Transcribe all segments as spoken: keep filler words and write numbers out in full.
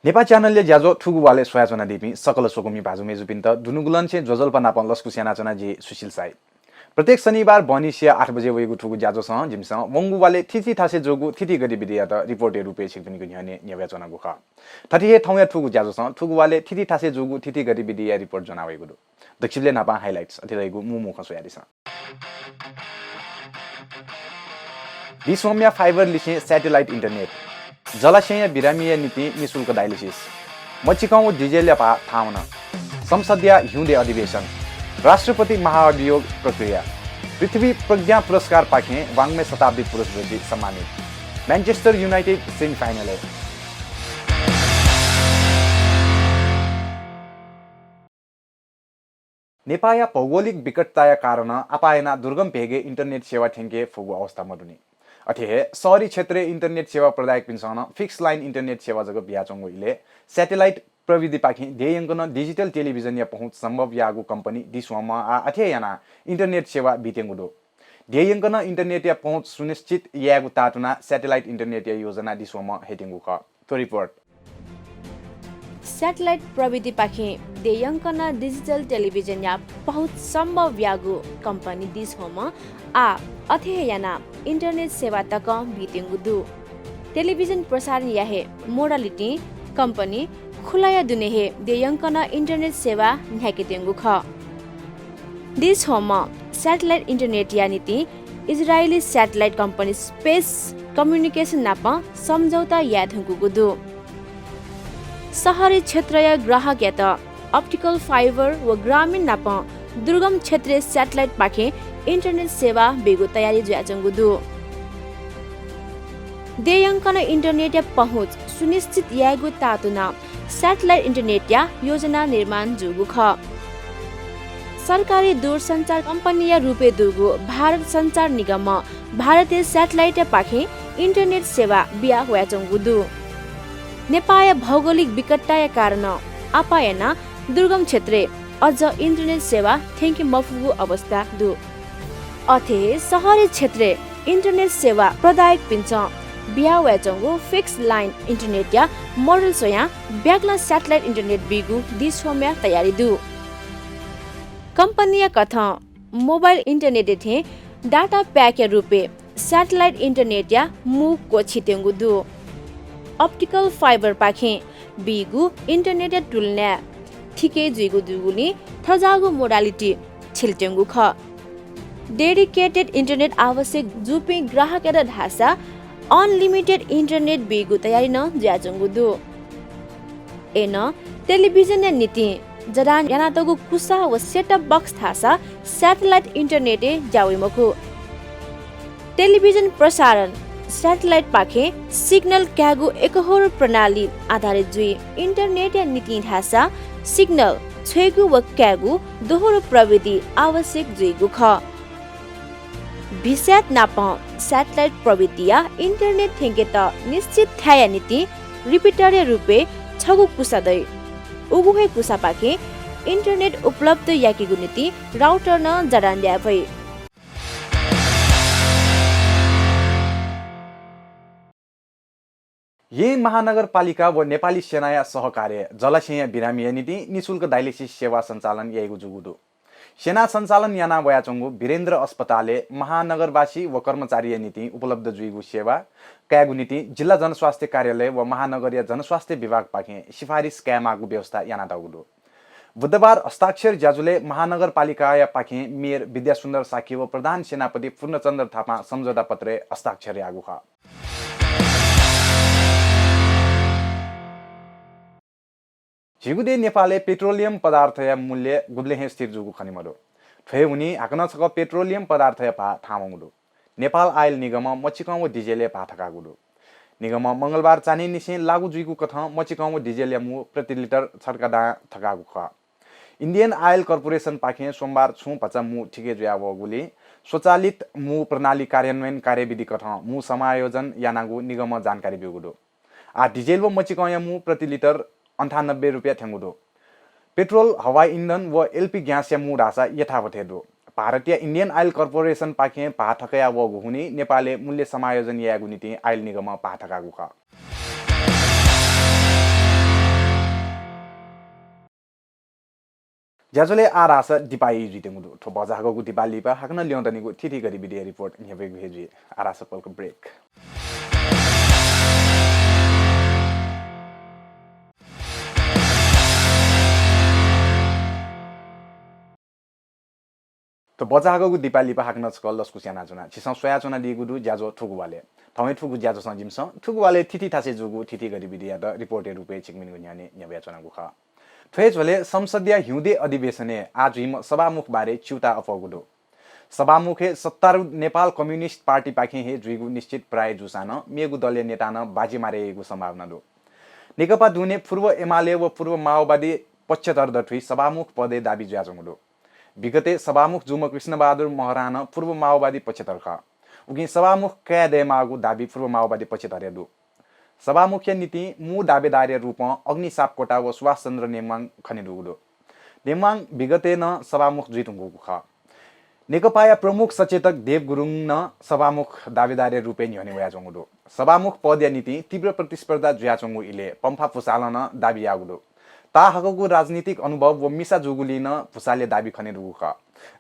नेपाः च्यानलया ज्याझ्वः थुगु वालय् स्वयाच्वनादीपिं सकल स्वकुमि भाजु मय्जुपिन्त दुनुगलंनिसें ज्वजलपा नाप लसकुस यानाच्वना, जि सुशील साई। प्रत्येक शनिबार बहनिसिया आठ बजे वइगु थुगु ज्याझ्वसं जिमिसं वंगु वालय् थीथी थासय् जूगु थीथी गतिविधियात रिपोर्टया रूपय् छिकपिनिगु न्ह्यःने न्ह्यब्वयाच्वनागु खः। थथे हे थौंया थुगु ज्याझ्वसं थुगु वालय् थीथी थासय् जूगु थीथी गतिविधिया रिपोर्ट ज्वनावइगु दु। दक्वसिबलय् न्हापां highlights अथे धइगु मू मू खँ स्वयादिसँ। दिस्वम्या fiber लिसें satellite internet। जलाशयया बिरामीया निंतिं निशुल्क dialysis। मचिकं व डिजेलया भाः थाहां वन। संसदया हिउँदे अधिवेशन। राष्ट्रपति महाभियोग प्रक्रिया। पृथ्वी प्रज्ञा पुरस्कारपाखें वाङ्मय शताब्दी पुरस्कारं सम्मानित। Manchester United semifinal-य्। नेपाःया भौगोलिक विकटताया कारणं आपाः यानाः दुर्गम भेगय् internet सेवा थ्यंके फुगु अवस्था मदुनि। अथे हे शहरी क्षेत्रय् internet सेवा प्रदायकपिन्सं नं fixed line internet सेवा जक बियाच्वंगु इलय् satellite प्रविधिपाखें देय् यंकनं digital television-या पहुँच सम्भव याःगु कम्पनी दिस्वम्हं आः अथे हे यानाः internet सेवा बीत्यंगु दु। देय् यंकनं internet-या पहुँच सुनिश्चित यायेगु तातुनाः satellite internet-या योजना दिस्वम्हं हयेत्यंगु खः। थ्व रिपोर्ट। Satellite प्रविधिपाखें देय् यंकनं digital television-या पहुँच सम्भव याःगु कम्पनी दिस्वम्हं आः अथे हे यानाः internet सेवा तकं बीत्यंगु दु। Television प्रसारणया हे modality कम्पनी खुलाया दुने हे देय् यंकनं internet सेवा न्ह्याकेत्यंगु खः। दिस्वम्हं satellite internet-या निंतिं Israeli satellite company Space Communication नाप सम्झौता याये धुंकूगु दु। शहरी क्षेत्रया ग्राहकयात optical fiber व ग्रामीण नाप दुर्गम क्षेत्रय् satellite-पाखें internet सेवा बीगु तयारी जुयाच्वंगु दु। देय् यंकनं internet-या पहुँच सुनिश्चित यायेगु तातुनाः satellite internet-या योजना निर्माण जूगु खः। सरकारी दूरसञ्चार कम्पनीया रूपय् दुगु भारत सञ्चार निगमं भारतय् satellite-पाखें internet सेवा बिया वयाच्वंगु दु। नेपाःया भौगोलिक विकटताया कारणं आपाः यानाः दुर्गम क्षेत्रय् अझ internet सेवा थ्यंके मफुगु अवस्था दु। अथे हे शहरी क्षेत्रय् internet सेवा प्रदायकपिन्सं बिया वयाच्वंगु fixed line internet-या model स्वयाः ब्यागलं satellite internet बीगु दिस्वम्हया तयारी दु। कम्पनीया कथं mobile internet-या थें data pack-या रूपय् satellite internet-या मू क्वःछित्यंगु दु। Optical fiber-पाखें बीगु internet-या तुलनाय् थिके जुइगु दुगुलिं थज्याःगु modality छिल्त्यंगु खः। Dedicated internet आवश्यक जूपिं ग्राहकयात धाःसा unlimited internet बीगु तयारी नं जुयाच्वंगु दु। अय्नं television-या निंतिं जडान यानातःगु कुसा व set-top box धाःसा satellite internet-य् ज्या वइ मखु। Television प्रसारण satellite-पाखें signal कायेगु एकहोरो प्रणाली आधारित जुइ। Internet-या निंतिं धाःसा signal छ्वयेगु व कायेगु दोहोरो प्रविधि आवश्यक जुइगु खः। VSAT नापं satellite प्रविधिया internet थ्यंकेत निश्चित थाय्‌या निंतिं repeater-या रूपय् छगू कुसा दइ। उगु हे कुसापाखें internet उपलब्ध याकेगु निंतिं router नं जडान याये फइ। येँ महानगरपालिका व नेपाली सेनाया सहकार्यय् जलाशयया बिरामीया निंतिं निशुल्क dialysis सेवा सञ्चालन याइगु जूगु दु। सेनां सञ्चालन याना वयाच्वंगु वीरेन्द्र अस्पतालय् महानगरवासी व कर्मचारीया निंतिं उपलब्ध जुइगु सेवा कायेगु निंतिं जिल्ला जनस्वास्थ्य कार्यालय व महानगरया जनस्वास्थ्य विभागपाखें सिफारिस कायेमाःगु व्यवस्था यानातःगु दु। बुधबार हस्ताक्षर ज्याझ्वलय् महानगरपालिकायापाखें मेयर विद्यासुन्दर शाक्य व प्रधान सेनापति पूर्णचन्द्र थापां सम्झौता पत्रय् हस्ताक्षर याःगु खः। झीगु देय् नेपालय् पेट्रोलियम पदार्थया मूल्य गुबलें हे स्थिर जूगु खने मदु। थ्व हे हुनिं हाकनं छकः पेट्रोलियम पदार्थया भाः थाहां वंगु दु। नेपाल आयल निगमं मचिकं व डिजेलया भाः थकाःगु दु। निगमं मंगलबार चान्हय्‌निसें लागू जुइगु कथं मचिकं व डिजेलया मू प्रति लिटर छर्का दां थकाःगु खः। इन्डियन आयल कर्पोरेसनपाखें सोमबार छुं भचा मू थिके जुयावःगुलिं स्वचालित मू प्रणाली कार्यान्वयन कार्यविधि कथं मू समायोजन यानागु निगमं जानकारी ब्यूगु दु। आः डिजेल व मचिकंया मू प्रति लिटर अन्ठानब्बे रुपियाँ थ्यंगु दु। पेट्रोल, हवाई इन्धन व एलपी ग्यासया मू धाःसा यथावत हे दु। भारतया इन्डियन आयल कर्पोरेसनपाखें भाः थकया वःगु हुनिं नेपालय् मूल्य समायोजन यायेगु निंतिं आयल निगमं भाः थकाःगु खः। ज्याझ्वलय् आः धाःसा दिपाय् जुइत्यंगु दु। थ्व भचा हाकःगु दिपाः लिपा हाकनं ल्यं दनिगु थीथी गतिविधिया रिपोर्ट न्ह्यब्वयेगु हे जुइ। आः धाःसा पलख ब्रेक। थ्व भचा हाकःगु दिपाः लिपा हाकनं छकः लसकुस यानाच्वना। छिसं स्वयाच्वनादीगु दु ज्याझ्वः थुगु वालय्। थौंया थुगु ज्याझ्वःसं जिमिसं थुगु वालय् थीथी थासय् जूगु थीथी गतिविधियात रिपोर्टया रूपय् छिकपिनिगु न्ह्यःने न्ह्यब्वयाच्वनागु खः। थ्व हे झ्वलय् संसदया हिउँदे अधिवेशनय् आः जुइम्ह सभामुख बारे च्यूताः अप्वःगु दु। सभामुख हे सत्तारूढ नेपाल कम्युनिस्ट पार्टीपाखें हे जुइगु निश्चित प्रायः जूसां नं मेगु दलया नेतां नं बाजी मारे याइगु सम्भावना दु। नेकपा दुने पूर्व एमाले व पूर्व माओवादी पक्षधर दथुइ सभामुख पदय् दाबी जुयाच्वंगु दु। विगतय् सभामुख जूम्ह कृष्णबहादुर महरां नं पूर्व माओवादी पक्षधर खः। उकिं सभामुख काये दयेमाःगु दाबी पूर्व माओवादी पक्षधरया दु। सभामुखया निंतिं मू दावेदारया रूपं अग्निसापकोटा व सुभाषचन्द्र नेमाङ खनेदुगु दु। नेमाङ विगतय् नं सभामुख जुइधुंकूगु खः। नेकपाया प्रमुख सचेतक देव गुरुङ नं सभामुख दावेदारया रूपय् न्ह्यःने वयाच्वंगु दु। सभामुख पदया निंतिं तीव्र प्रतिस्पर्धा जुयाच्वंगु इलय् पम्फा भुसालं नं दाबी याःगु दु। ताःहाकःगु राजनीतिक अनुभव व मिसा जूगुलिं नं भुसालया दाबी खनेदुगु खः।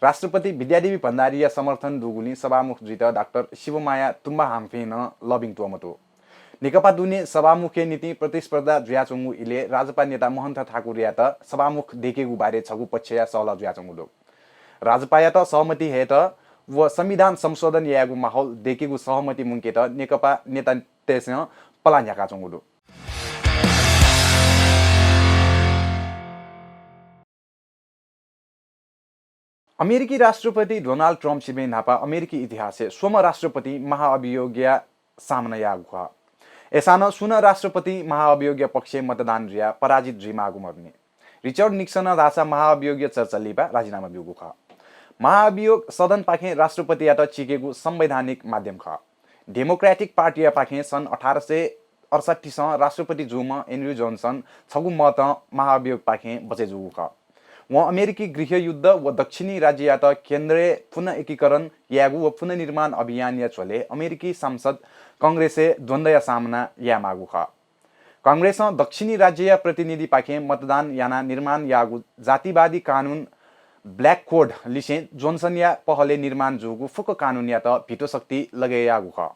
राष्ट्रपति विद्यादेवी भण्डारीया समर्थन दुगुलिं सभामुख जुइत डाक्टर शिवमाया तुम्बाहाम्फें नं लबिं त्वःमतू। नेकपा दुने सभामुखया निंतिं प्रतिस्पर्धा जुयाच्वंगु इलय् राजपा नेता महन्थ ठाकुरयात सभामुख दयेकेगु बारे छगू पक्षया सहलह जुयाच्वंगु दु। राजपायात सहमति हयेत व संविधान संशोधन यायेगु माहौल दयेकेगु सहमति मुंकेत नेकपा नेतातय्सं पलाः न्ह्याकाच्वंगु दु। अमेरिकी राष्ट्रपति डोनाल्ड ट्रम्प सिबें न्हापा अमेरिकी इतिहासय् स्वम्ह राष्ट्रपति महाअभियोगया सामना याःगु खः। अय्सां नं सुं नं राष्ट्रपति महाअभियोगया पक्षय् मतदान जुयाः पराजित जुइमाःगु मदुनि। रिचर्ड निक्सनं धाःसा महाअभियोगया चर्चा लिपा राजीनामा ब्यूगु खः। महाअभियोग सदनपाखें राष्ट्रपतियात चीकेगु संवैधानिक माध्यम खः। डेमोक्रेटिक पार्टीयापाखें सन् अठार सय अडसट्ठीसं राष्ट्रपति जूम्ह एन्ड्रयू जोन्सन छगू मतं महाअभियोगपाखें बचय् जूगु खः। वं अमेरिकी गृहयुद्ध व दक्षिणी राज्ययात केन्द्रय् पुनःएकीकरण यायेगु व पुनर्निर्माण अभियानया झ्वलय् अमेरिकी संसद कंग्रेसय् द्वन्द्वया सामना यायेमाःगु खः। कंग्रेसं दक्षिणी राज्यया प्रतिनिधिपाखें मतदान यानाः निर्माण याःगु जातिवादी कानून ब्ल्याक कोड लिसें जोन्सनया पहलय् निर्माण जूगु फुक्क कानूनयात भिटो शक्ति लगय् याःगु खः।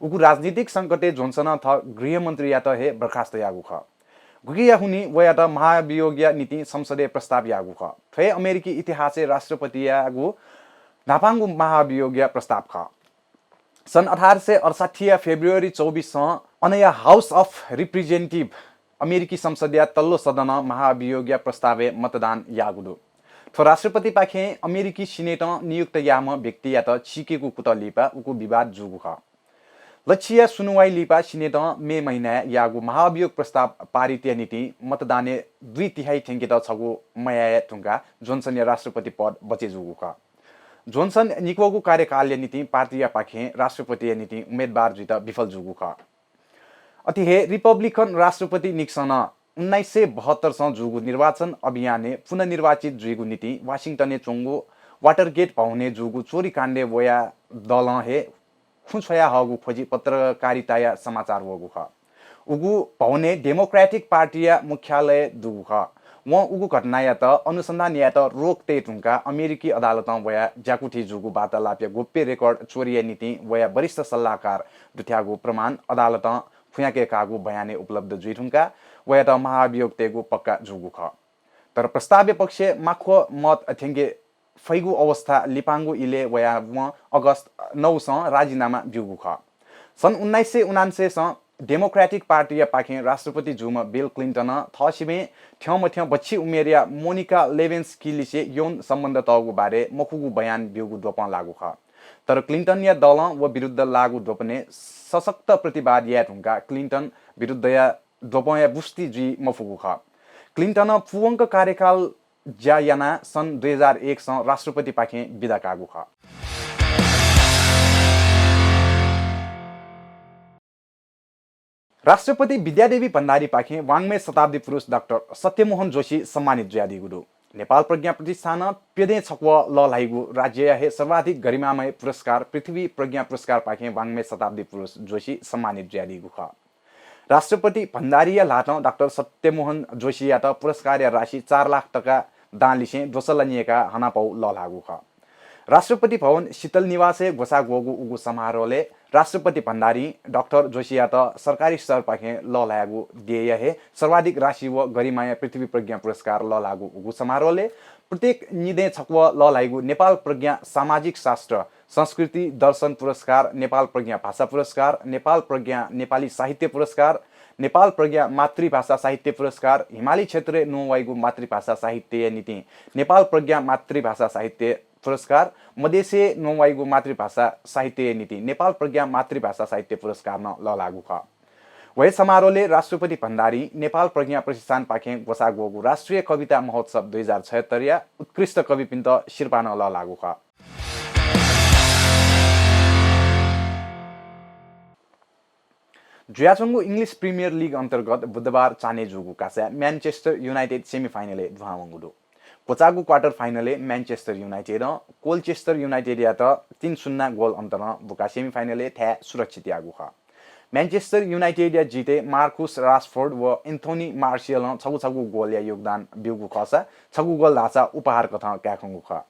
उगु राजनीतिक संकटय् जोन्सनं थः गृहमन्त्रीयात हे बर्खास्त याःगु खः। गुकिया हुनिं वयात महाभियोगया निंतिं संसदय् प्रस्ताव याःगु खः। थ्व हे अमेरिकी इतिहासय् राष्ट्रपतियागु न्हापांगु महाभियोगया प्रस्ताव खः। सन् अठार सय अडसट्ठीया फेब्रुअरी चौबिसं अनया House of Representative अमेरिकी संसदया तल्लो सदनं महाभियोगया प्रस्तावय् मतदान याःगु दु। थ्व राष्ट्रपतिपाखें अमेरिकी सिनेटं नियुक्त याःम्ह व्यक्तियात चीकेगु कुतः लिपा उगु विवाद जूगु खः। लच्छिया सुनुवाइ लिपा सिनेटं मे महिनाय् याःगु महाभियोग प्रस्ताव पारितया निंतिं मतदानय् दुई तिहाइ थ्यंकेत छगू मयाये धुंकाः जोन्सनया राष्ट्रपति पद बचय् जूगु खः। जोन्सन निक्वःगु कार्यकालया निंतिं पार्टीयापाखें राष्ट्रपतिया निंतिं उम्मेदवार जुइत विफल जूगु खः। अथे हे रिपब्लिकन राष्ट्रपति निक्सनं उन्नाइस सय बहत्तरसं जूगु निर्वाचन अभियानय् पुनर्निर्वाचित जुइगु निंतिं वाशिङटनय् च्वंगु वाटरगेट भवनय् जूगु चोरी काण्डय् वया दलं हे खुँ छ्वयाहःगु खोजि पत्रकारिताया समाचार वःगु खः। उगु भवनय् डेमोक्रेटिक पार्टीया मुख्यालय दुगु खः। वं उगु घटनायात अनुसन्धान यायेत रोक तये धुंकाः अमेरिकी अदालतं वया ज्याकुथि जूगु वार्तालापया गोप्य रेकर्ड चोरीया निंतिं वया वरिष्ठ सल्लाहकार दुथ्याःगु प्रमाण अदालतं खुयाके काःगु बयानय् उपलब्ध जुइ धुंकाः वयात महाभियोग तयेगु पक्का जूगु खः। तर प्रस्तावया पक्षय् माक्व मत थ्यंके फइगु अवस्था लिपांगु इलय् वयाः वं अगस्त नौसं राजीनामा ब्यूगु खः। सन् उन्नाइस सय उनान्सयसं डेमोक्रेटिक पार्टीयापाखें राष्ट्रपति जूम्ह बिल क्लिन्टनं थःसिबें थ्यंमथ्यं बच्छि उमेरया मोनिका लेविन्स्कीलिसे यौन सम्बन्ध तःगु बारे मखुगु बयान ब्यूगु द्वपं लाःगु खः। तर क्लिन्टनया दलं व विरुद्ध लाःगु द्वपनय् सशक्त प्रतिवाद याये धुंकाः क्लिन्टन विरुद्धया द्वपंया पुष्टि जुइ मफुगु खः। क्लिन्टनं पूवंक कार्यकाल ज्या यानाः सन् दुई हजार एकसं राष्ट्रपतिपाखें बिदा काःगु खः। राष्ट्रपति विद्यादेवी भण्डारीपाखें वाङ्मय शताब्दी पुरुष डाक्टर सत्यमोहन जोशी सम्मानित जुयादीगु दु। नेपाल प्रज्ञा प्रतिष्ठानं प्यदें छक्वः लःल्हाइगु राज्यया हे सर्वाधिक गरिमामय पुरस्कार पृथ्वी प्रज्ञा पुरस्कारपाखें वाङ्मय शताब्दी पुरुष जोशी सम्मानित जुयादीगु खः। राष्ट्रपति भण्डारीया ल्हातं डाक्टर सत्यमोहन जोशीयात पुरस्कारया राशि चार लाख तका दांलिसें द्वसल्ला न्ययेकाः हनापौ लःल्हाःगु खः। राष्ट्रपति भवन शीतल निवासय् ग्वसाः ग्वःगु उगु समारोहलय् राष्ट्रपति भण्डारीं डाक्टर जोशीयात सरकारी स्तरपाखें लःल्हायेगु देय्‌या हे सर्वाधिक राशि व गरिमाया पृथ्वी प्रज्ञा पुरस्कार लःल्हाःगु उगु समारोहलय् प्रत्येक निदँय् छक्वः लःल्हाइगु नेपाल प्रज्ञा सामाजिक शास्त्र, संस्कृति दर्शन पुरस्कार, नेपाल प्रज्ञा भाषा पुरस्कार, नेपाल प्रज्ञा नेपाली साहित्य पुरस्कार, नेपाल प्रज्ञा मातृभाषा साहित्य पुरस्कार, हिमाली क्षेत्रय् नवाइगु मातृभाषा साहित्यया निंतिं नेपाल प्रज्ञा मातृभाषा साहित्य पुरस्कार, मदेशय् नवाइगु मातृभाषा साहित्यया निंतिं नेपाल प्रज्ञा मातृभाषा साहित्य पुरस्कार नं लःल्हाःगु खः। व हे समारोहलय् राष्ट्रपति भण्डारीं नेपाल प्रज्ञा प्रतिष्ठानपाखें ग्वसाः ग्वःगु राष्ट्रिय कविता महोत्सव दुई हजार छयत्तरया उत्कृष्ट कविपिन्त सिरपाः नं लःल्हाःगु खः। जुयाच्वंगु English Premier League अन्तर्गत बुधबार चान्हय् जूगु कासाय् Manchester United semi final-य् दुहां वंगु दु। क्वचाःगु quarter final-य् Manchester United-ं Colchester United-यात तीन सुन्ना गोल अन्तरं बुकाः semi final-य् थाय् सुरक्षित याःगु खः। Manchester United-या जितय् Marcus Rashford व Anthony Martial-ं छगू छगू गोलया योगदान ब्यूगु खःसा छगू गोल धाःसा उपहार कथं कायेखंगु खः।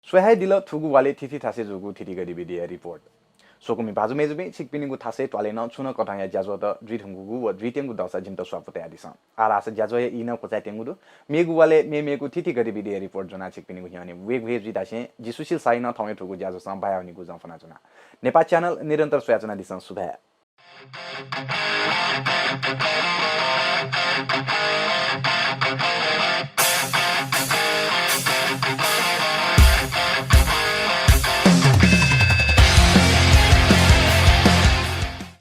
स्वयादिल थुगु वालय् थीथी थासय् जूगु थीथी गतिविधिया report। स्वकुमि भाजु मय्‌जुपिं, छिकपिनिगु थासय् त्वालय् नं छुं नं कथंया ज्याझ्वःत जुइ धुंकूगु व जुइत्यंगु दःसा जिमित स्वापू तयादिसँ। आः धाःसा ज्याझ्वःया ई नं क्वचायेत्यंगु दु। मेगु वालय् मेमेगु थीथी गतिविधिया report ज्वनाः छिकपिनिगु न्ह्यःने वयेगु हे जुइ धासें जि सुशील शाहीं नं थौंया थुगु ज्याझ्वःसं बायावनीगु जं फ्वनाच्वना। नेपाः channel निरन्तर स्वयाच्वनादिसँ। सुभाय्।